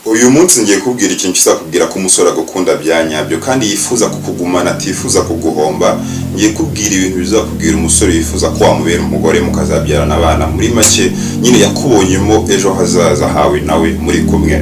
Uyu munsi ngiye kubwira ikintu kizakubwira ko umusore agukunda bya nyabyo kandi yifuza kukugumana, atifuza kuguhomba. Ngiye kubwira ibintu bizakubwira umusore yifuza ko wamubera umugore, mukazabyarana abana. Muri make nyine yakubonyemo ejo hazaza hawe nawe muri kumwe.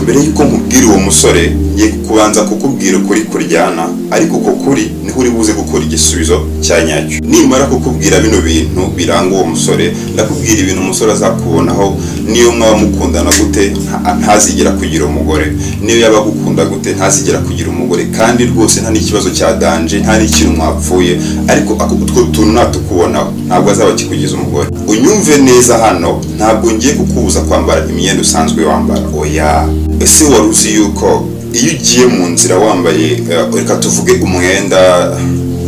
Mbere y'uko nkubwira uwo musore, ngiye kubanza kukubwira ukuri kuryana, ariko uko kuri niho uri buze gukora igisubizo cya nyacyo. Nimara kukubwira bino bintu biranga uwo musore, ndakubwira ibintu umusore azakubonaho niyo mwaba mukundana gute ntazigera kugira umugore, niyo yaba agukunda gute ntazigera kugira umugore. Kandi rwose nta n'ikibazo cya danger, nta n'ikintu mwapfuye, ariko utwo tuntu natukubonaho ntabwo azaba akikugiza umugore. Unyumve neza hano, ntabwo ngiye kukubuza kwambara imyenda usanzwe wambara, oya. Ese wari uzi yuko iyo ugiye mu nzira wambaye, reka tuvuge umwenda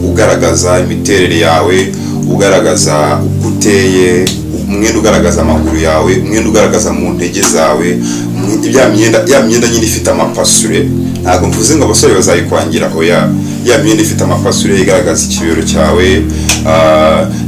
ugaragaza imiterere yawe, ugaragaza uko uteye, umwenda ugaragaza amaguru yawe, umwenda ugaragaza mu ntege zawe, ya myenda nyine ifite amapasure? Ntabwo mvuze ngo abasore bazayikwangira, oya. Ya myenda ifite amapasure igaragaza ikibero cyawe,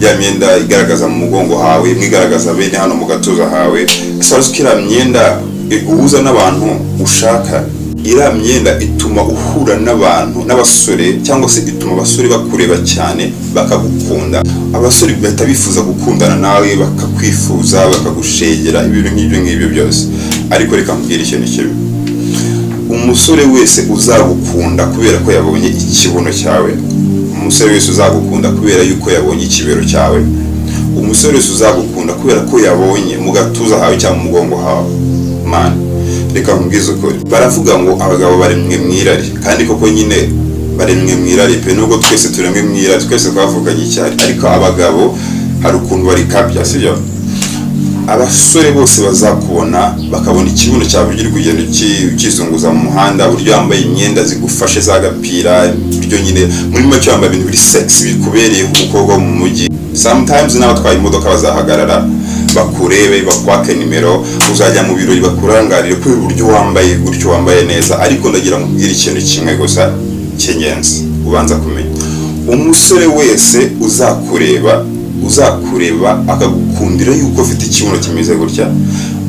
ya myenda igaragaza mu mugongo hawe, imwe igaragaza bene hano mu gatuza hawe, ese wari uzi ko iriya myenda iguhuza n'abantu ushaka? Iriya myenda ituma uhura n'abantu, n'abasore, cyangwa se ituma abasore bakureba cyane bakagukunda. Abasore bahita bifuza gukundana nawe, bakakwifuza, bakagushegera, ibintu nk'ibyo ngibyo byose. Ariko reka nkubwire ikintu kimwe: umusore wese uzagukunda kubera ko yabonye ikibuno cyawe, umusore wese uzagukunda kubera yuko yabonye ikibero cyawe, umusore wese uzagukunda kubera ko yabonye mu gatuza hawe cyangwa mu mugongo hawe, man, reka nkubwize ukuri. Baravuga ngo abagabo baremwe mu irari, kandi koko nyine baremwe mu irari pe. Nubwo twese turemwe mu irari, twese twavuganye icyari, ariko abagabo hari ukuntu barikabya, sibyo? Abasore bose bazakubona bakabona ikibuno cyawe, uburyo uri kugenda ukizunguza mu muhanda, uburyo wambaye imyenda zigufashe z'agapira, uburyo nyine muri make wambaye ibintu biri sexy bikubereye nk'umukobwa wo mu mujyi. Sometimes n'abatwaye imodoka bazahagarara bakurebe, bakwake nimero. Uzajya mu birori bakurangarire kubera uburyo wambaye gutyo, wambaye neza. Ariko ndagira ngo nkubwire ikintu kimwe gusa cy'ingenzi ubanza kumenya: umusore wese uzakureba akagukundira yuko ufite ikibuno kimeze gutya,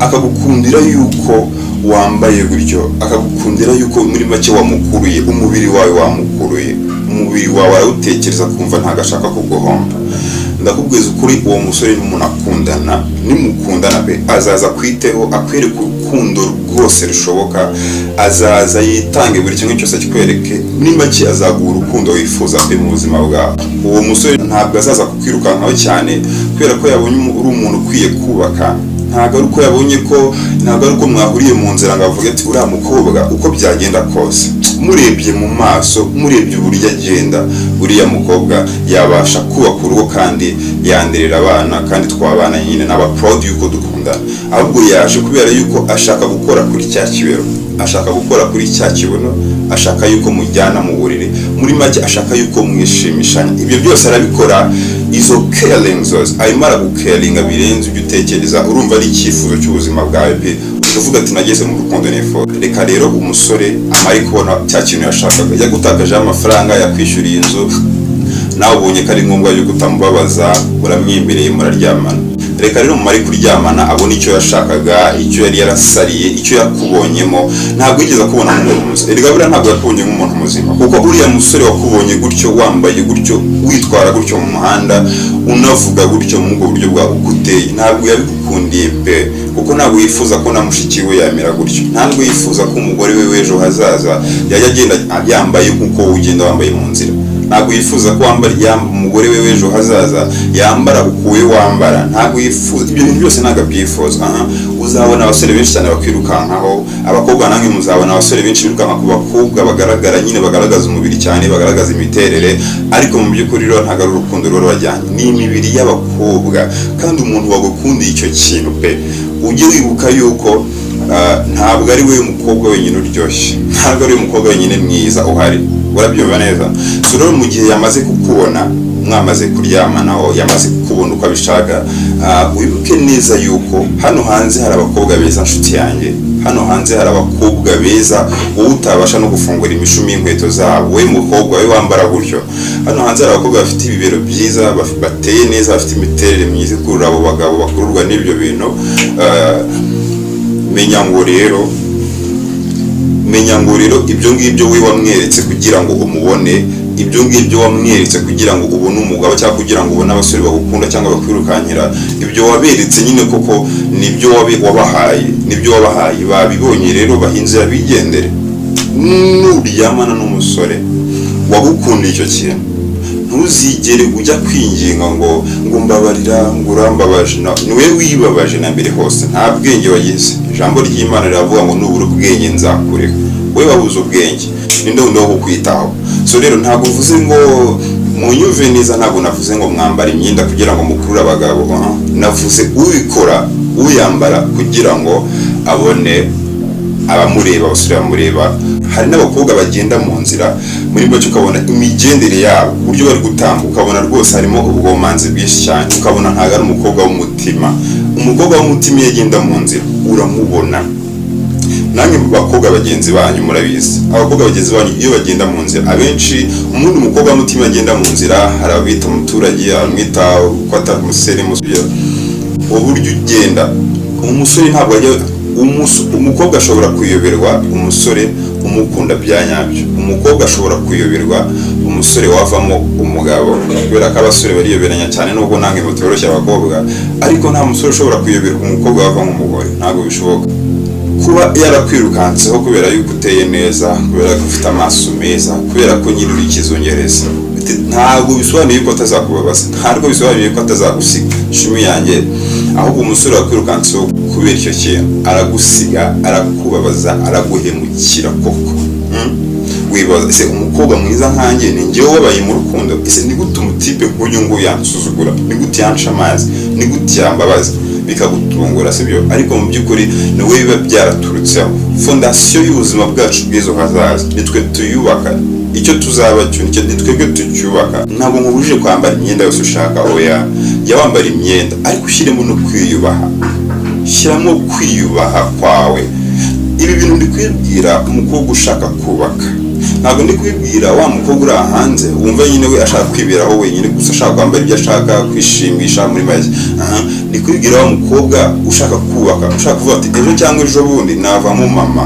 akagukundira yuko wambaye gutyo, akagukundira yuko muri make wamukuruye, umubiri wawe wamukuruye, umubiri wawe arawutekereza kumva ntabwo ashaka kuguhomba, ndakubwiza ukuri, uwo musore nimunakundana, nimukundana pe, azaza akwiteho, akwereka urukundo rwose rushoboka, azaza yitange buri kimwe cyose akikwereke. Muri make azaguha urukundo wifuza pe mu buzima bwawe. Uwo musore ntabwo azaza kukwirukankaho cyane kubera ko yabonye uri umuntu ukwiye kubaka. Ntabwo ari uko yabonye ko, ntabwo ari uko mwahuriye mu nzira ngo avuge ati: "Uriya mukobwa uko byagenda kose, murebye mu maso, murebye uburyo agenda, uriya mukobwa yabasha kubaka urugo kandi yanderera abana kandi twabana nyine naba proud yuko dukundana." Ahubwo yaje kubera yuko ashaka gukora kuri cya kibero, ashaka gukora kuri cya kibuno, ashaka yuko mujyana mu buriri. Muri make ashaka yuko mwishimishanya. Ibyo byose arabikora, izo caring zose arimo aragucaringa birenze ibyo utekereza. Urumva ari icyifuzo cy'ubuzima bwawe pe, ukavuga ati: "Nageze mu rukundo nifuza." Reka rero umusore amare kubona cya kintu yashakaga, yagutakajeho amafaranga, yakwishyuriye inzu, nawe ubonye ko ari ngombwa yuko utamubabaza, uramwemereye muraryamana. Reka rero mumare kuryamana, abone icyo yashakaga, icyo yari yarasariye, icyo yakubonyemo. Ntabwo yigeze akubona nk'umuntu muzima. Erega buriya ntabwo yakubonye nk'umuntu muzima, kuko uriya musore wakubonye gutyo, wambaye gutyo, witwara gutyo mu muhanda, unavuga gutyo, muri ubwo buryo bwawe uko uteye, ntabwo yabigukundiye pe, kuko ntabwo yifuza ko na mushiki we yamera gutyo. Ntabwo yifuza ko umugore we w'ejo hazaza yajya agenda yambaye nk'uko wowe ugenda wambaye mu nzira. Ntabwo yifuza ko wambara umugore we w'ejo hazaza yambara uko we wambara. Ntabwo yifuza ibyo bintu byose, ntabwo abyifuza. Aha uzabona abasore benshi cyane bakwirukankaho. Abakobwa namwe muzabona abasore benshi birukanka ku bakobwa bagaragara nyine, bagaragaza umubiri cyane, bagaragaza imiterere, ariko mu by'ukuri rero ntabwo ari urukundo ruba rubajyanye, ni imibiri y'abakobwa. Kandi umuntu wagukundiye icyo kintu pe, ujye wibuka yuko ntabwo ari we mukobwa wenyine uryoshye, ntabwo ari we mukobwa wenyine mwiza uhari. Urabyumva neza? So rero mu gihe yamaze kukubona, mwamaze kuryamanaho, yamaze kukubona uko abishaka, wibuke neza yuko hano hanze hari abakobwa beza. Nshuti yanjye, hano hanze hari abakobwa beza wowe utabasha no gufungura imishumi y'inkweto zabo, wowe mukobwa we wambara gutyo. Hano hanze hari abakobwa bafite ibibero byiza, bateye neza, bafite imiterere myiza ikurura abo bagabo bakururwa n'ibyo bintu. Menya ngo rero Menya ngo rero ibyo ngibyo we wamweretse kugira ngo umubone, ibyo ngibyo wamweretse kugira ngo ubone umugabo cyangwa kugira ngo ubone abasore bagukunda cyangwa bakwirukankira, ibyo waberetse nyine koko nibyo wabahaye, nibyo wabahaye, babibonye. Rero bahinzira bigendere. Nuryamana n'umusore wagukundiye icyo kintu, ntuzigere ujya kwinginga ngo mbabarira, ngo urambabaje. Niwe wibabaje na mbere hose, nta bwenge wagize. Ijambo ry'Imana riravuga ngo nubura ubwenge nzakureka. We wabuze ubwenge, ninde wundi wo kukwitaho? So rero ntabwo uvuze ngo munyumve neza, ntabwo navuze ngo mwambara imyenda kugira ngo mukurure abagabo. Navuze ubikora, uyambara kugira ngo abone abamureba, abasore bamureba. Hari n'abakobwa bagenda mu nzira, muri make ukabona imigendere yabo, uburyo bari gutambuka, ukabona rwose harimo ubwomanzi bwinshi cyane, ukabona ntabwo ari umukobwa w'umutima. Umukobwa w'umutima iyo agenda mu nzira uramubona. Namwe mu bakobwa bagenzi banyu murabizi, abakobwa bagenzi banyu iyo bagenda mu nzira abenshi, ubundi umukobwa w'umutima agenda mu nzira, hari abita umuturage, abamwita ko atari umusirimu. Uburyo ugenda, umusore ntabwo ajya umukobwa ashobora kuyoberwa umusore umukunda bya nyabyo. Umukobwa ashobora kuyoberwa umusore wavamo umugabo, kubera ko abasore bariyoberanya cyane, nubwo nange mutoroshya abakobwa, ariko nta musore ushobora kuyoberwa umukobwa wavamo umugore, ntabwo bishoboka. Kuba yarakwirukanseho kubera yuko uteye neza, kubera ko ufite amaso meza, kubera ko nyine uri ikizungereza, ntabwo bisobanuye ko atazakubabaza, ntabwo bisobanuye ko atazagusiga shumi yanjye. Ahubwo umusore wakwirukanseho kubera icyo kintu aragusiga, arakubabaza, araguhemukira koko. Wibaza ese umukobwa mwiza nkanjye ni njyewe wabaye mu rukundo? Ese ni gute umutipe nk'uyu nguyu yansuzugura? Ni gute yanca amazi? Ni gute yambabaza? Bikagutungura, sibyo? Ariko mu by'ukuri ni wowe biba byaraturutseho. Fondation y'ubuzima bwacu bw'ejo hazaza nitwe tuyubaka. Icyo tuzaba cyo ni twebwe tucyubaka. Ntabwo nkubujije kwambara imyenda yose ushaka, oya. Jya wambara imyenda ariko ushyiremo no kwiyubaha, shyiramo kwiyubaha kwawe. Ibi bintu ndi kwibwira umukobwa ushaka kubaka, ntabwo ndi kubibwira wa mukobwa uri hanze wumva nyine we ashaka kwiberaho wenyine gusa, ashaka kwambara ibyo ashaka, kwishimisha muri make. Aha ndi kubibwira wa mukobwa ushaka kubaka, ushaka kuvuga ati ejo cyangwa ejo bundi navamo mama,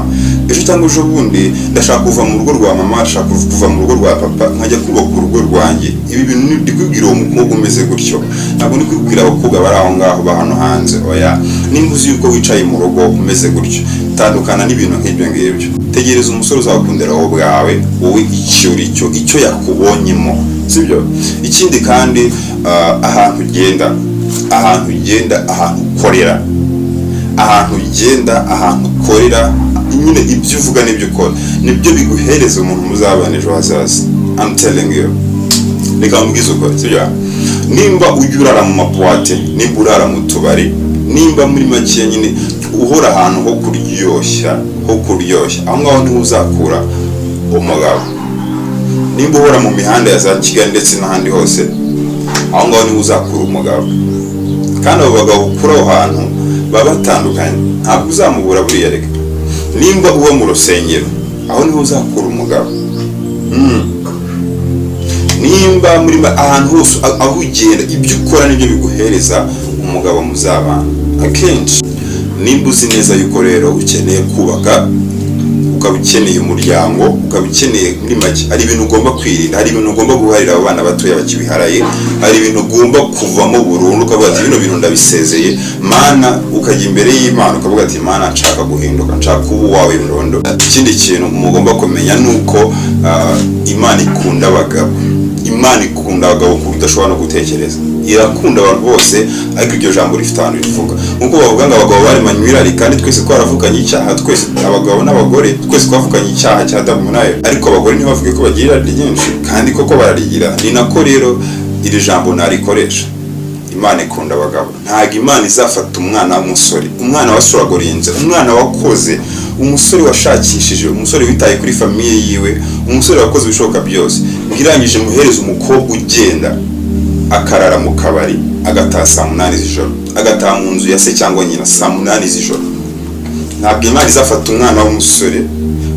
ejo cyangwa ejo bundi ndashaka kuva mu rugo rwa mama, ndashaka kuva mu rugo rwa papa nkajya kubaka urugo rwanjye. Ibi bintu ndi kubibwira uwo mukobwa umeze gutyo, ntabwo ndi kubibwira abakobwa bari aho ngaho ba hano hanze, oya. Nimba uzi yuko wicaye mu rugo umeze gutyo, tandukana n'ibintu nk'ibyo ngibyo. Tegereza umusore uzakundira wowe ubwawe, wowe icyo uri cyo, icyo yakubonyemo, sibyo? Ikindi kandi, ahantu ugenda, ahantu ugenda, ahantu ukorera, ahantu ugenda, ahantu ukorera nyine, ibyo uvuga n'ibyo ukora nibyo biguhereza umuntu muzabana ejo hazaza. I'm telling you, reka mbwize ukuri, sibyo? Nimba ujya urara mu maboîte, nimba urara mu tubari, nimba muri make nyine uhora ahantu ho kuryoshya, aho ngaho niho uzakura umugabo. Nimba uhora mu mihanda ya za Kigali ndetse n'ahandi hose, aho ngaho niho uzakura umugabo. Kandi abo bagabo ukura aho hantu baba batandukanye, ntabwo uzamubura buriya. Reka nimba uba mu rusengero, aho niho uzakura umugabo. Nimba muri ahantu hose aho ugenda, ibyo ukora nibyo biguhereza umugabo muzabana akenshi. Nimba uzi neza yuko rero ukeneye kubaka, ukaba ukeneye umuryango, ukaba ukeneye muri make, hari ibintu ugomba kwirinda, hari ibintu ugomba guharira abo bana batoya bakibiharaye, hari ibintu ugomba kuvamo burundu, ukavuga ati bino bintu ndabisezeye Mana, ukajya imbere y'Imana ukavuga ati Mana, nshaka guhinduka, nshaka kuba uwawe burundu. Ikindi kintu mugomba kumenya ni uko Imana ikunda abagabo. Imana ikunda abagabo ku buryo udashobora no gutekereza. Irakunda abantu bose, ariko iryo jambo rifite ahantu rivuga, nk'uko bavuga ngo abagabo baremanywe irari, kandi twese twaravukanye icyaha, twese abagabo n'abagore twese twavukanye icyaha cya Adamu nayo, ariko abagore ntibavuge ko bagira irari ryinshi kandi koko bararigira. Ni nako rero iri jambo narikoresha: Imana ikunda abagabo. Ntabwo Imana izafata umwana w'umusore, umwana wasuragorinze, umwana wakoze, umusore washakishije, umusore witaye kuri famille yiwe, umusore wakoze ibishoboka byose, ngo irangije muhereze umukobwa ugenda akarara mu kabari, agataha saa 8 z'ijoro, agataha mu nzu ya se cyangwa nyina saa 8 z'ijoro. Ntabwo Imana izafata umwana w'umusore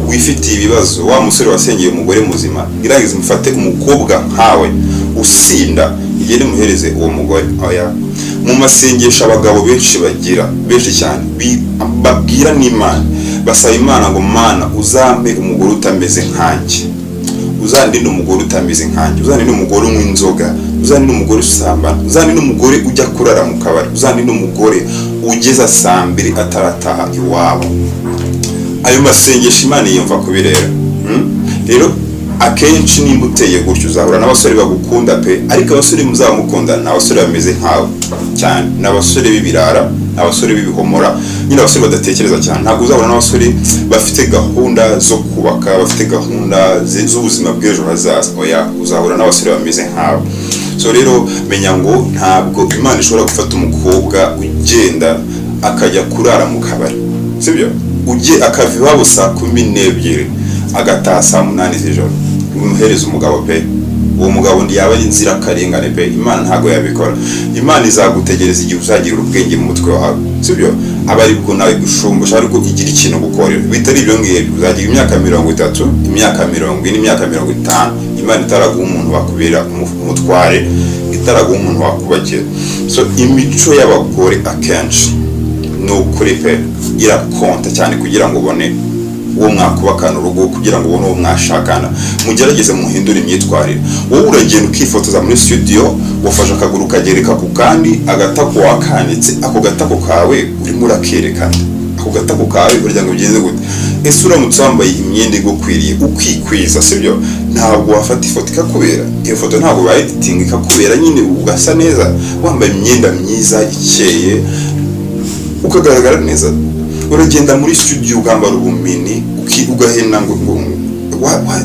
wifitiye ibibazo, wa musore wasengeye umugore muzima, irangiza imufate umukobwa nkawe usinda, igende muhereze uwo mugore, oya. Mu masengesho abagabo benshi bagira, benshi cyane babwira n'Imana. Basaba Imana ngo: "Mana, uzampe umugore utameze nkanjye, uzandinde umugore utameze nkanjye, uzandinde umugore unywa inzoga, uzandinde umugore usambana, uzandinde umugore ujya kurara mu kabari, uzandinde umugore ugeza saa 2 atarataha iwabo." Ayo masengesho Imana yiyumva kubireba. Rero akenshi nimba uteye gutyo, uzahura n'abasore bagukunda pe, ariko abasore muzaba mukundana ni abasore bameze nkawe cyane, ni abasore b'ibirara, ni abasore b'ibihomora nyine, abasore badatekereza cyane. Ntabwo uzahura n'abasore bafite gahunda zo kubaka, bafite gahunda z'ubuzima bw'ejo hazaza. Oya, uzahura n'abasore bameze nkawe. So rero menya ngo ntabwo Imana ishobora gufata umukobwa ugenda akajya kurara mu kabari, sibyo, ujye akava iwabo saa 12 agataha saa 8 z'ijoro, umuhereza umugabo pe. Uwo mugabo yaba ari inzirakarengane pe. Imana ntabwo yabikora. Imana izagutegereza igihe uzagira ubwenge mu mutwe wawe, sibyo, aba aribwo nawe gushumbusha, aribwo igira ikintu gukorera. Bitari ibyo ngibyo, uzagira imyaka 30, imyaka 40, imyaka 50, Imana itaraguha umuntu wakubera umutware, itaraguha umuntu wakubakira. So imico y'abagore akenshi ni ukuri pe, irakonta cyane kugira ngo ubone uwo mwakubakana urugo, kugira ngo ubone uwo mwashakana. Mugerageze muhindure imyitwarire. Wowe uragenda ukifotoza muri studio, wafashe akaguru ukagereka ku kandi, agatako wakanitse, ako gatako kawe urimo urakerekana, ako gatako kawe uragira ngo bigenze gute? Ese uramutse wambaye imyenda igukwiriye, ukikwiza, sibyo, ntabwo wafata ifoto ikakubera? Iyo foto ntabwo bayeditinga ikakubera nyine, ugasa neza wambaye imyenda myiza ikeye, ukagaragara neza? Uragenda muri studio ukambara ubumini, ugahena ngo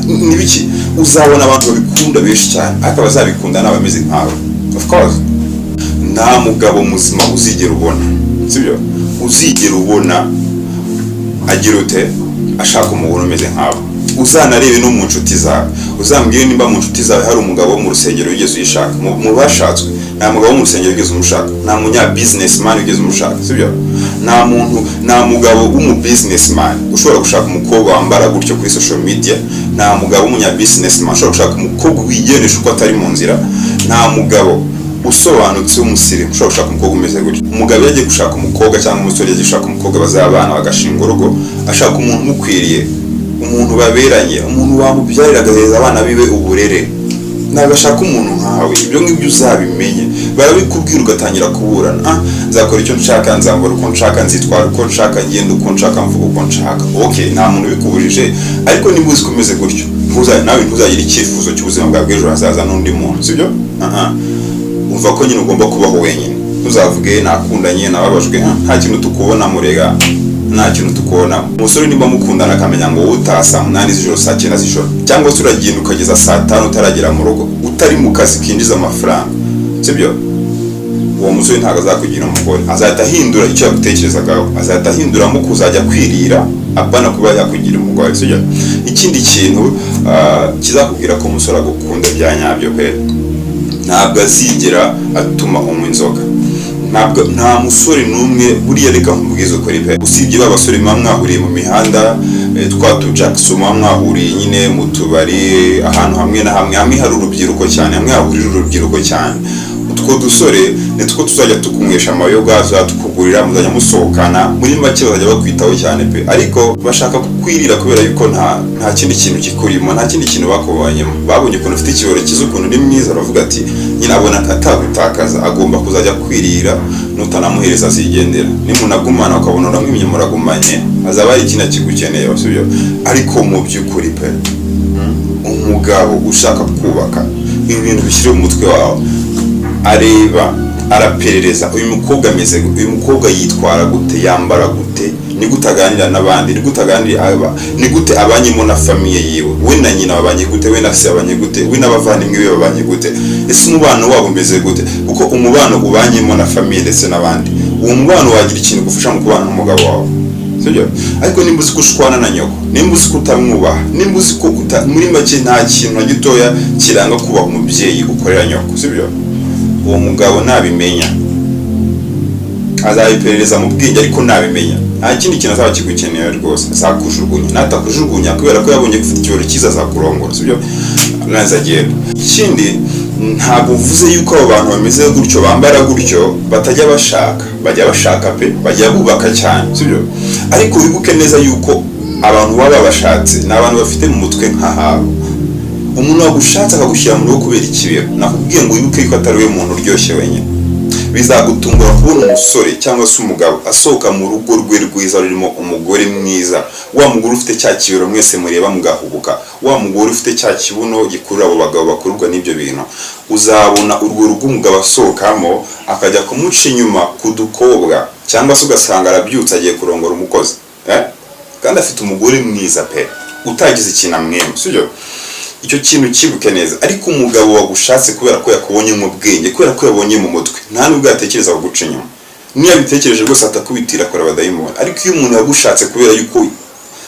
nibiki? Uzabona abantu babikunda benshi cyane, ariko abazabikunda ni abameze nkawe. Of course nta mugabo muzima uzigera ubona, sibyo, uzigera ubona agira ute, ashaka umugore umeze nkawe. Uzanarebe no mu nshuti zawe, uzambwire nimba mu nshuti zawe hari umugabo wo mu rusengero wigeze uyishaka. Mu bashatswe, nta mugabo wo mu rusengero wigeze umushaka, nta munya businessman wigeze umushaka, sibyo? Nta muntu, nta mugabo w'umu businessman ushobora gushaka umukobwa wambara gutyo kuri social media. Nta mugabo w'umunya businessman ushobora gushaka umukobwa wigendesha uko atari mu nzira. Nta mugabo usobanutse w'umusirimu ushobora gushaka umukobwa umeze gutyo. Umugabo iyo agiye gushaka umukobwa, cyangwa umusore yagiye gushaka umukobwa bazabana bagashinga urugo, ashaka umuntu umukwiriye, umuntu baberanye, umuntu wamubyarira agahereza abana biwe uburere. Ntabwo ashaka umuntu nkawe. Ibyo ngibyo uzabimenye, barabikubwira ugatangira kuburana: "Ah, nzakora icyo nshaka, nzambara uko nshaka, nzitwara uko nshaka, ngenda uko nshaka, mvuga uko nshaka." Okay, nta muntu ubikubujije, ariko niba uzi ko umeze gutyo, nawe ntuzagire icyifuzo cy'ubuzima bwawe bw'ejo hazaza n'undi muntu, sibyo? Ah, umva ko nyine ugomba kubaho wenyine. Ntuzavuge "nakundanye, nababajwe". Ah, nta kintu tukubona murega, nta kintu tukubona. Umusore nimba mukundana akamenya ngo wowe utaha saa 8 z'ijoro, saa 9 z'ijoro, cyangwa se uragenda ukageza saa 5 utaragera mu rugo, utari mu kazi kinjiza amafaranga, sibyo, uwo musore ntabwo azakugira umugore. Azahita ahindura icyo yagutekerezagaho, azahita ahinduramo kuzajya kwirira, apana kuba yakugira umugore, sibyo? Ikindi kintu kizakubwira ko umusore agukunda bya nyabyo pe, ntabwo azigera atuma unywa inzoga. Ntabwo, nta musore n'umwe buriya, reka nkubwize ukuri pe, usibye ba basore muba mwahuriye mu mihanda, twa tu Jackson muba mwahuriye nyine mu tubari, ahantu hamwe na hamwe, hamwe hari urubyiruko cyane, hamwe hahurira urubyiruko cyane, utwo dusore nitwo tuzajya tukunywesha amayoga, tuzajya tukugurira, muzajya musohokana, muri make bazajya bakwitaho cyane pe, ariko bashaka kukwirira kubera yuko nta kindi kintu kikurimo, nta kindi kintu bakubonyemo. Babonye ukuntu ufite ikibero cyiza, ukuntu uri mwiza, baravuga ati nyine abona atagutakaza, agomba kuzajya kwirira, nutanamuhereza azigendera. Nimunagumana ukabona uramwimye, muragumanye, azaba hari ikintu akigukeneye, sibyo? Ariko mu by'ukuri pe, umugabo ushaka kubaka, ibi bintu bishyire mu mutwe wawe, areba, araperereza: uyu mukobwa ameze gute? Uyu mukobwa yitwara gute? Yambara gute? Ni gute aganira n'abandi? Ni gute aganira aba? Ni gute abanyemo na famille yiwe? We na nyina babanye gute? We na se babanye gute? We n'abavandimwe be babanye gute? Ese umubano wabo umeze gute? Kuko umubano ubanyemo na famille ndetse n'abandi, uwo mubano wagira ikintu ugufasha mu kubana n'umugabo wawe, sibyo? Ariko nimba uzi ko ushwana na nyoko, nimba uzi ko utamwubaha, nimba uzi ko muri make nta kintu na gitoya kiranga kubaha umubyeyi ukorera nyoko, sibyo, uwo mugabo nabimenya azabiperereza mu bwenge, ariko nabimenya nta kindi kintu azaba kigukeneye rwose, azakujugunya. Natakujugunya kubera ko yabonye ko ufite ikibero cyiza, azakurongora, sibyo, naza agenda. Ikindi Ntabwo uvuze yuko abo bantu bameze gutyo, bambara gutyo, batajya bashaka. Bajya bashaka pe, bajya bubaka cyane, sibyo? Ariko wibuke neza yuko abantu baba babashatse ni abantu bafite mu mutwe nk'ahabo. Umuntu wagushatse akagushyira mu rugo kubera ikibero, nakubwiye ngo wibuke yuko atari we muntu uryoshye wenyine. Bizagutungura kubona umusore cyangwa se umugabo asohoka mu rugo rwe rwiza rurimo umugore mwiza, wa mugore ufite cya kibero mwese mureba mugahubuka, wa mugore ufite cya kibuno gikurura abo bagabo bakururwa n'ibyo bintu. Uzabona urwo rugo umugabo asohokamo akajya kumuca inyuma ku dukobwa, cyangwa se ugasanga arabyutse agiye kurongora umukozi, eh? Kandi afite umugore mwiza pe, utagize ikintu amwima, sibyo? Icyo kintu kibuke neza. Ariko umugabo wagushatse kubera ko yakubonye mu bwenge, kubera ko yabonye mu mutwe, nta nubwo yatekereza kuguca inyuma. Niyo abitekereje rwose atakubitira akora abadayimoni. Ariko iyo umuntu yagushatse kubera yuko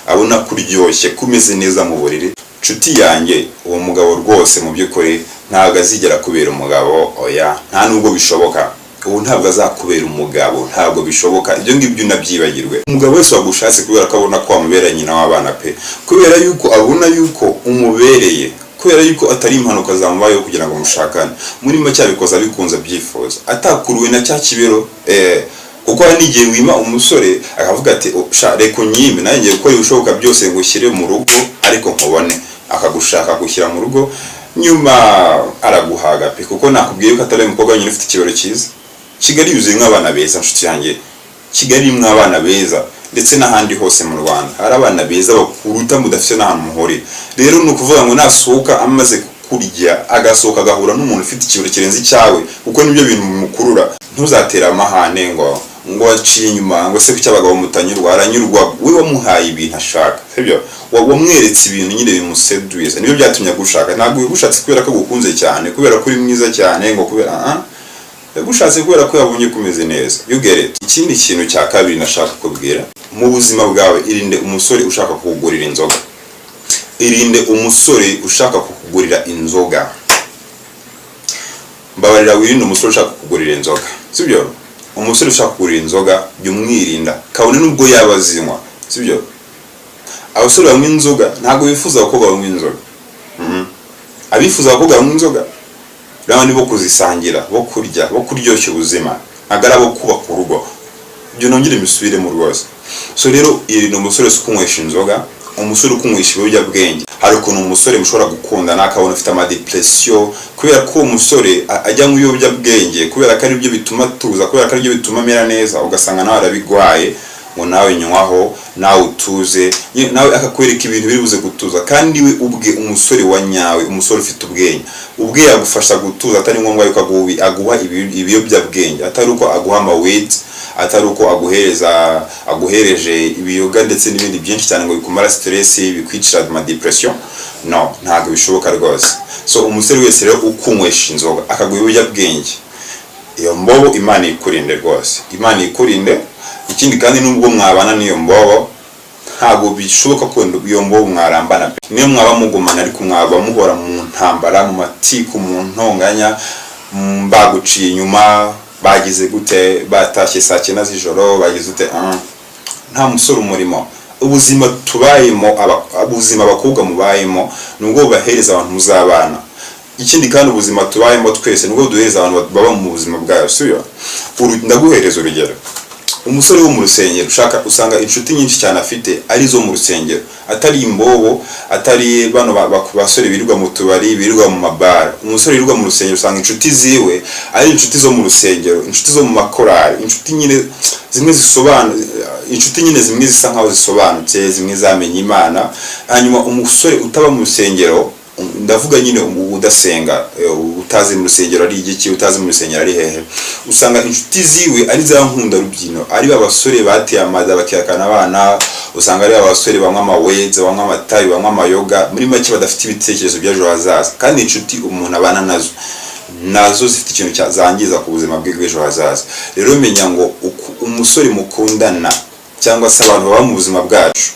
abona ko uryoshye, ko umeze neza mu buriri, nshuti yanjye, uwo mugabo rwose mu by'ukuri ntabwo azigera kubera umugabo. Oya, nta nubwo bishoboka. Ubu ntabwo azakubera umugabo, ntabwo bishoboka, ibyo ngibyo unabyibagirwe. Umugabo wese wagushatse kubera ko abona ko wamubera nyina w'abana pe, kubera yuko abona yuko umubereye, kubera yuko atari impanuka zamubayeho kugira ngo mushakane, muri make abikoze abikunze, abyifuza, atakuruwe na cya kibero, kuko hari n'igihe wima umusore akavuga ati: "Oh, sha reka unyime, nanjye ngiye gukora ibishoboka byose ngo ushyire mu rugo ariko nkubone." Akagushaka gushyira mu rugo, nyuma araguhaga pe, kuko nakubwiye ko atari umukobwa wenyine ufite ikibero cyiza. Kigali yuzuye nk'abana beza, nshuti yanjye. Kigali irimo abana beza, ndetse n'ahandi hose mu Rwanda hari abana beza bakuruta mudafite n'ahantu muhurira. Rero ni ukuvuga ngo nasohoka amaze kurya, agasohoka agahura n'umuntu ufite ikibero kirenze icyawe, kuko nibyo bintu bimukurura, ntuzatere amahane ngo waciye inyuma, ngo se kuki abagabo mutanyurwa. Aranyurwa we wamuhaye ibintu ashaka, sibyo? Wamweretse ibintu nyine bimuseduza, nibyo byatumye agushaka. Ntabwo yagushatse kubera ko agukunze cyane, kubera ko uri mwiza cyane, ngo kubera yagushatse kubera ko yabonye ko umeze neza. You get it? Ikindi kintu cya kabiri nashaka kukubwira mu buzima bwawe: irinde umusore ushaka kukugurira inzoga. Irinde umusore ushaka kukugurira inzoga. Mbabarira, wirinde umusore ushaka kukugurira inzoga, sibyo? Umusore ushaka kukugurira inzoga jya umwirinda, kabone nubwo yaba azinywa, sibyo? Abasore banywa inzoga ntabwo bifuza abakobwa banywa inzoga. Abifuza abakobwa banywa inzoga rero ni bo kuzisangira, bo kurya, bo kuryoshya ubuzima, ntabwo ari abo kubaka urugo. Ibyo nongere mbisubiremo rwose. So rero irinde umusore ukunywesha inzoga, umusore ukunywesha ibiyobyabwenge. Hari ukuntu umusore mushobora gukundana akabona ufite amadepression, kubera ko uwo musore ajya mu biyobyabwenge, kubera ko aribyo bituma atuza, kubera ko aribyo bituma amera neza, ugasanga nawe arabigwaye, ngo nawe nywaho, nawe utuze, nawe akakwereka ibintu biri buze gutuza. Kandi we ubwe, umusore wa nyawe, umusore ufite ubwenge, ubwe yagufasha gutuza atari ngombwa yuko aguha ibiyobyabwenge, atari uko aguha amaweed, atari uko aguhereje ibiyoga ndetse n'ibindi byinshi cyane ngo bikumara stress, bikwicira ama depression. No, ntabwo bishoboka rwose. So umusore wese rero ukunywesha inzoga, akaguha ibiyobyabwenge, iyo mbobo Imana ikurinde rwose, Imana ikurinde. Ikindi kandi, nubwo mwabana n'iyo mbobo, ntabwo bishoboka ko iyo mbobo mwarambana pe. Niyo mwaba mugumana, ariko mwaba muhora mu ntambara, mu matiku, mu ntonganya, baguciye inyuma, bagize gute, batashye saa 9 z'ijoro, bagize ute, nta musore umurimo. Ubuzima tubayemo, ubuzima abakobwa mubayemo, nubwo bubahereza abantu muzabana. Ikindi kandi, ubuzima tubayemo twese nubwo duhereza abantu baba mu buzima bwayo, sibyo? Ndaguhereza urugero: umusore wo mu rusengero ushaka, usanga inshuti nyinshi cyane afite ari izo mu rusengero, atari imbobo, atari bano basore birirwa mu tubari, birirwa mu mabara. Umusore wirirwa mu rusengero usanga inshuti ziwe ari inshuti zo mu rusengero, inshuti zo mu makorari, inshuti nyine zimwe zisobanutse, inshuti nyine zimwe zisa nkaho zisobanutse, zimwe zamenye Imana. Hanyuma umusore utaba mu rusengero, ndavuga nyine udasenga, utazi mu rusengero ari igiki, utazi mu rusengero ari hehe, usanga inshuti ziwe ari za nkunda rubyino, ari ba basore bateye amada bakihakana abana. Usanga ari abasore banywa amaweza, banywa amatabi, banywa amayoga, muri make badafite ibitekerezo by'ejo hazaza. Kandi inshuti umuntu abana nazo zifite ikintu zangiza ku buzima bwe bw'ejo hazaza. Rero menya ngo umusore mukundana cyangwa se abantu baba mu buzima bwacu,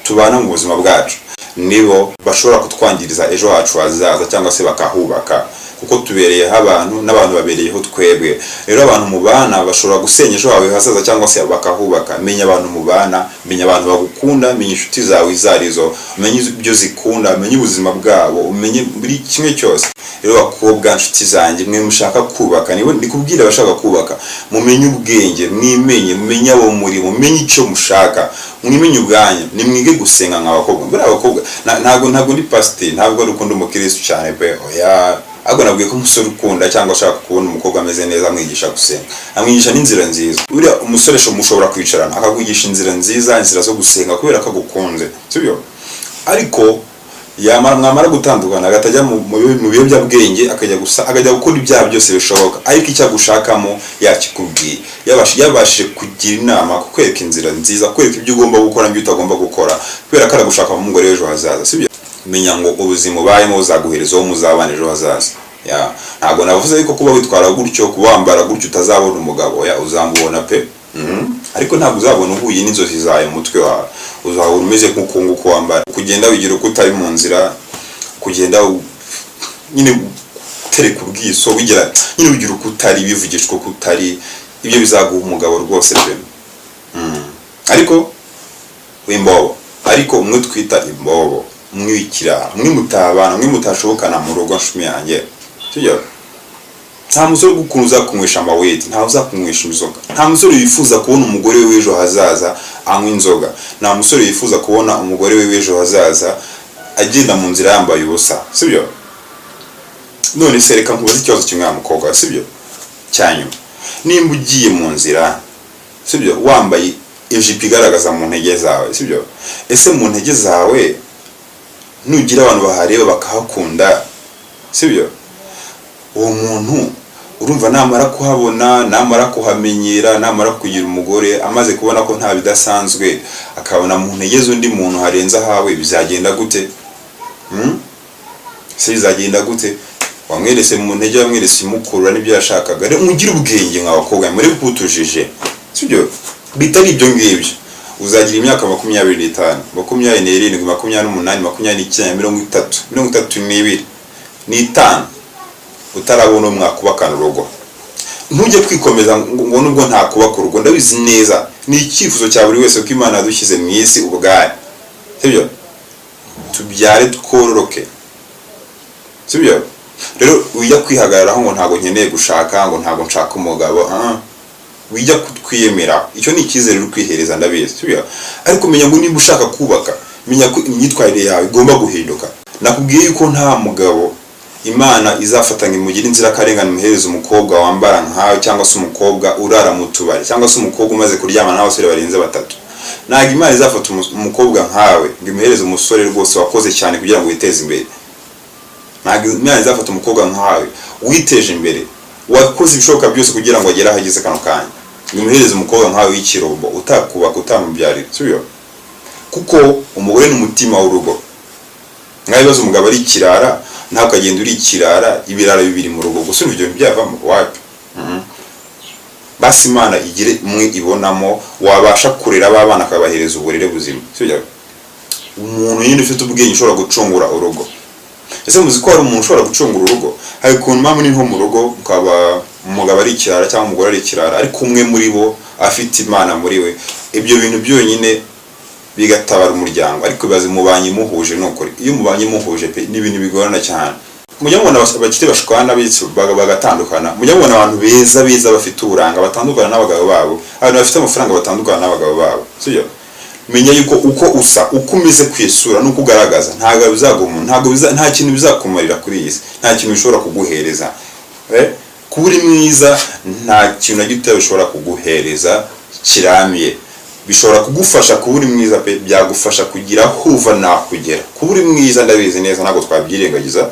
tubana mu buzima bwacu, nibo bashobora kutwangiriza ejo hacu hazaza cyangwa se bakahubaka. Kuko tubereyeho abantu, n'abantu babereyeho twebwe. Rero abantu mubana bashobora gusenya ejo hawe hazaza cyangwa se bakahubaka. Menya abantu mubana, menya abantu bagukunda, menya inshuti zawe izo arizo, umenye ibyo zikunda, umenye ubuzima bwabo, umenye buri kimwe cyose. Rero bakobwa, inshuti zanjye, mwe mushaka kubaka, niwe ndi kubwira, abashaka kubaka, mumenye ubwenge, mwimenye, mumenye abo muri, mumenye icyo mushaka, mwimenye ubwanyu. Nimwige gusenga nk'abakobwa. Buriya abakobwa, ntabwo ndi pasiteri, ntabwo ari ukunda umukirisitu cyane pe, oya. Ahubwo nabwiye ko umusore ukunda cyangwa ashaka kubona umukobwa ameze neza, amwigisha gusenga, amwigisha n'inzira nziza. Buriya umusore mushobora kwicarana akakwigisha inzira nziza, inzira zo gusenga, kubera ko agukunze, sibyo? Ariko yamara, mwamara gutandukana, agatajya mu biyobyabwenge, akajya gusa, akajya gukora ibyaha byose bishoboka, ariko icyo agushakamo yakikubwiye, yabashije kugira inama, kukwereka inzira nziza, kwereka ibyo ugomba gukora n'ibyo utagomba gukora, kubera ko aragushaka mu mugore w'ejo hazaza, sibyo? Menya ngo ubuzima ubayemo buzaguhereza uwo muzabana ejo hazaza. Ya, ntabwo navuze yuko kuba witwara gutyo, kuba wambara gutyo, utazabona umugabo. Ya, uzamubona pe. Ariko ntabwo uzabona uhuye n'inzozi zawe mu mutwe wawe. Uzabona umeze nk'uko nguko wambara, kugenda wigira uko utari mu nzira, kugenda nyine utereka ubwiso, wigira nyine ugira uko utari, bivugishwa uko utari. Ibyo bizaguha umugabo rwose pe. Ariko w'imbobo, ariko umwe twita imbobo, umwe w'ikirara, umwe mutabana, umwe mutashobokana mu rugo, nshumi yanjye, sibyo? Nta musore ugukunda uzakunywesha amaweti, nta uzakunywesha inzoga. Nta musore wifuza kubona umugore we w'ejo hazaza anywa inzoga. Nta musore wifuza kubona umugore we w'ejo hazaza agenda mu nzira yambaye ubusa, sibyo? None se reka nkubaze ikibazo kimwe wa mukobwa, sibyo? Cyanyuma, nimba ugiye mu nzira, sibyo, wambaye ijipo igaragaza mu ntege zawe, sibyo? Ese mu ntege zawe nugira abantu bahareba bakahakunda, sibyo, uwo muntu urumva namara kuhabona, namara kuhamenyera, namara kugira umugore, amaze kubona ko nta bidasanzwe, akabona mu ntege z'undi muntu harenze ahawe, bizagenda gute? Se bizagenda gute? Wamwerese mu ntege, wamwerese imukurura n'ibyo yashakaga. Rero mugire ubwenge nka bakobwa, muri kutujije, sibyo? Bitari ibyo ngibyo, uzagira imyaka 25, 27, 28, 29, 30, 32, 5, utarabona mwakubakana urugo. Ntujye kwikomeza ngo nubwo ntakubaka urugo. Ndabizi neza, ni icyifuzo cya buri wese ko Imana yadushyize mu isi ubwayo, sibyo? Tubyare, twororoke, sibyo? Rero wijya kwihagararaho ngo ntabwo nkeneye gushaka, ngo ntabwo nshaka umugabo, ah. Wijya kutwiyemera, icyo ni icyizere uri kwihereza, ndabizi, sibyo? Ariko menya ngo niba ushaka kubaka, menya ko imyitwarire yawe igomba guhinduka. Nakubwiye yuko nta mugabo Imana izafata ngo imugire inzirakarengane, imuhereze umukobwa wambara nkawe, cyangwa se umukobwa urara mu tubari, cyangwa se umukobwa umaze kuryamana n'abasore barenze batatu. Ntabwo Imana izafata umukobwa nkawe ngo imuhereze umusore rwose wakoze cyane kugira ngo witeze imbere. Ntabwo Imana izafata umukobwa nkawe witeje imbere, wakoze ibishoboka byose kugira ngo agere aho ageze kano kanya, ngo imuhereze umukobwa nkawe w'ikirombo, utakubaka, utamubyarira, sibyo? Kuko umugore ni umutima w'urugo. Nkaho ibibazo, umugabo ari ikirara, nawe ukagenda uri ikirara, ibirara bibiri mu rugo gusa, ibyo bintu byavamo wapi? Basi Imana igire umwe ibonamo wabasha kurera ba bana, akabahereza uburere buzima, sibyo? Umuntu nyine ufite ubwenge ushobora gucungura urugo. Ese muzi ko hari umuntu ushobora gucungura urugo? Hari ukuntu mpamvu ni nko mu rugo ukaba umugabo ari ikirara cyangwa umugore ari ikirara, ariko umwe muri bo afite Imana muri we, ibyo bintu byonyine bigatabara umuryango. Ariko bibaze mubanye muhuje, ni ukuri iyo mubanye muhuje pe, ni ibintu bigorana cyane. Mujya mubona abakire bashwana bagatandukana, mujya mubona abantu beza beza bafite uburanga batandukana n'abagabo babo, abantu bafite amafaranga batandukana n'abagabo babo, sibyo? Menya yuko uko usa, uko umeze ku isura n'uko ugaragaza, ntabwo bizaguha, ntabwo biza, nta kintu bizakumarira kuri iyi si, nta kintu bishobora kuguhereza. Kuba uri mwiza nta kintu na gito bishobora kuguhereza kirambye. Bishobora kugufasha kuba uri mwiza pe, byagufasha kugira aho uva nakugera. Kuba uri mwiza, ndabizi neza, ntabwo twabyirengagiza,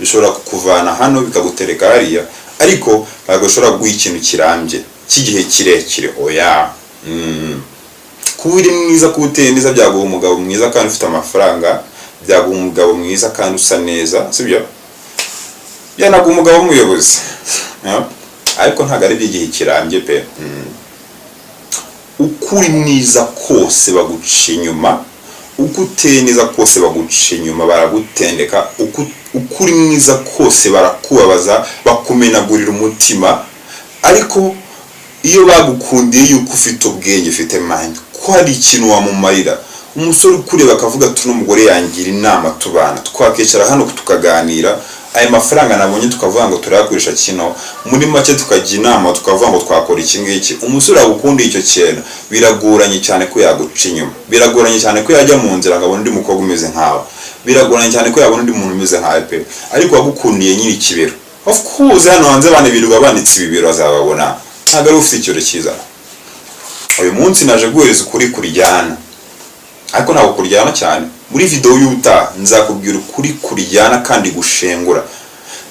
bishobora kukuvana hano bikagutereka hariya, ariko ntabwo bishobora kuguha ikintu kirambye cy'igihe kirekire, oya. Kuba uri mwiza, kuba uteye neza, byaguha umugabo mwiza kandi ufite amafaranga, byaguha umugabo mwiza kandi usa neza, sibyo? Byanaguha umugabo w'umuyobozi. Yeah. Ariko ntabwo ari iby'igihe kirambye pe. Uko uri mwiza kose baguca inyuma, uko uteye neza kose baguca inyuma, baragutendeka. Uko Uko uri mwiza kose barakubabaza, bakumenagurira umutima. Ariko iyo bagukundiye yuko ufite ubwenge, ufite mind, ko hari ikintu wamumarira, umusore ukureba akavuga ati: "Umugore yangira inama, tubana, twakicara hano tukaganira, aya mafaranga nabonye tukavuga ngo turayakoresha kino, muri make tukajya inama, tukavuga ngo twakora iki ngiki." Umusore wagukundiye icyo kintu, biragoranye cyane ko yaguca inyuma, biragoranye cyane ko yajya mu nzira ngo abone undi mukobwa umeze nkawe, biragoranye cyane ko yabona undi muntu umeze nkawe pe. Ariko wagukundiye nyiri ikibero, of course hano hanze abana birirwa banitse ibibero, azababona, ntabwo ari ufite ikibero cyiza. Uyu munsi naje guhereza ukuri kuryana, ariko ntabwo kuryana cyane. Muri video y'ubutaha nzakubwira ukuri kuryana kandi gushengura.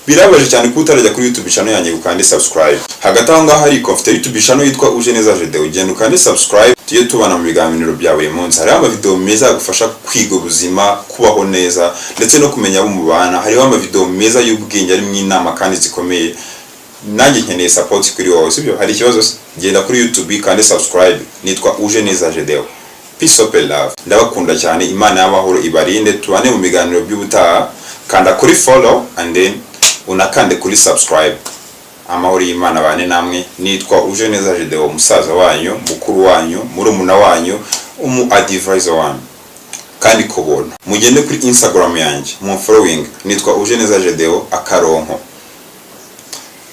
Birababaje cyane kuba utarajya kuri YouTube channel yanjye ukande subscribe. Hagati aho ngaho ariko mfite YouTube channel yitwa Uje Neza Video, ugenda ukande subscribe, tujye tubana mu biganiro bya buri munsi. Hariho amavideo meza yagufasha kwiga ubuzima, kubaho neza, ndetse no kumenya abo mubana. Hariho amavideo meza y'ubwenge arimo inama kandi zikomeye. Nanjye nkeneye support kuri wowe, sibyo? Hari ikibazo se? Genda kuri YouTube kandi subscribe, nitwa Uje Neza Gedeo. Peace up and love, ndabakunda cyane. Imana y'amahoro ibarinde, tubane mu biganiro by'ubutaha. Kanda kuri follow and then unakande kuri subscribe. Amahoro y'Imana bane namwe. Nitwa Uje Neza Gedeo, umusaza wanyu, mukuru wanyu, murumuna wanyu, umu advisor wanyu kandi kubona. Mugende kuri Instagram yanjye mu following, nitwa Uje Neza Gedeo akaronko.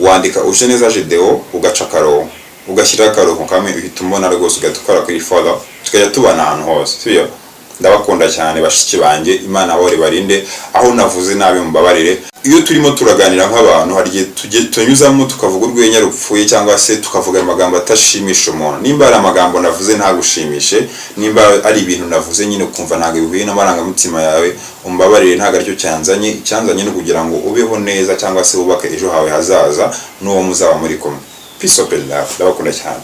Wandika Uje Neza Gedeo, ugaca akarongo, ugashyiraho akarongo kamwe, uhita umbona rwose, ugahita ukora kuri follow, tukajya tubana ahantu hose, sibyo? Ndabakunda cyane bashiki banjye, Imana bahore barinde. Aho navuze nabi mumbabarire. Iyo turimo turaganira nk'abantu, hari igihe tunyuzamo tukavuga urwenya rupfuye cyangwa se tukavuga amagambo atashimisha umuntu. Nimba ari amagambo navuze ntagushimishe, nimba ari ibintu navuze nyine ukumva ntabwo bihuye n'amarangamutima yawe, umbabarire, ntabwo aricyo cyanzanye. Icyanzanye ni ukugira ngo ubeho neza cyangwa se wubake ejo hawe hazaza n'uwo muzaba muri kumwe. Peace up and love, ndabakunda cyane.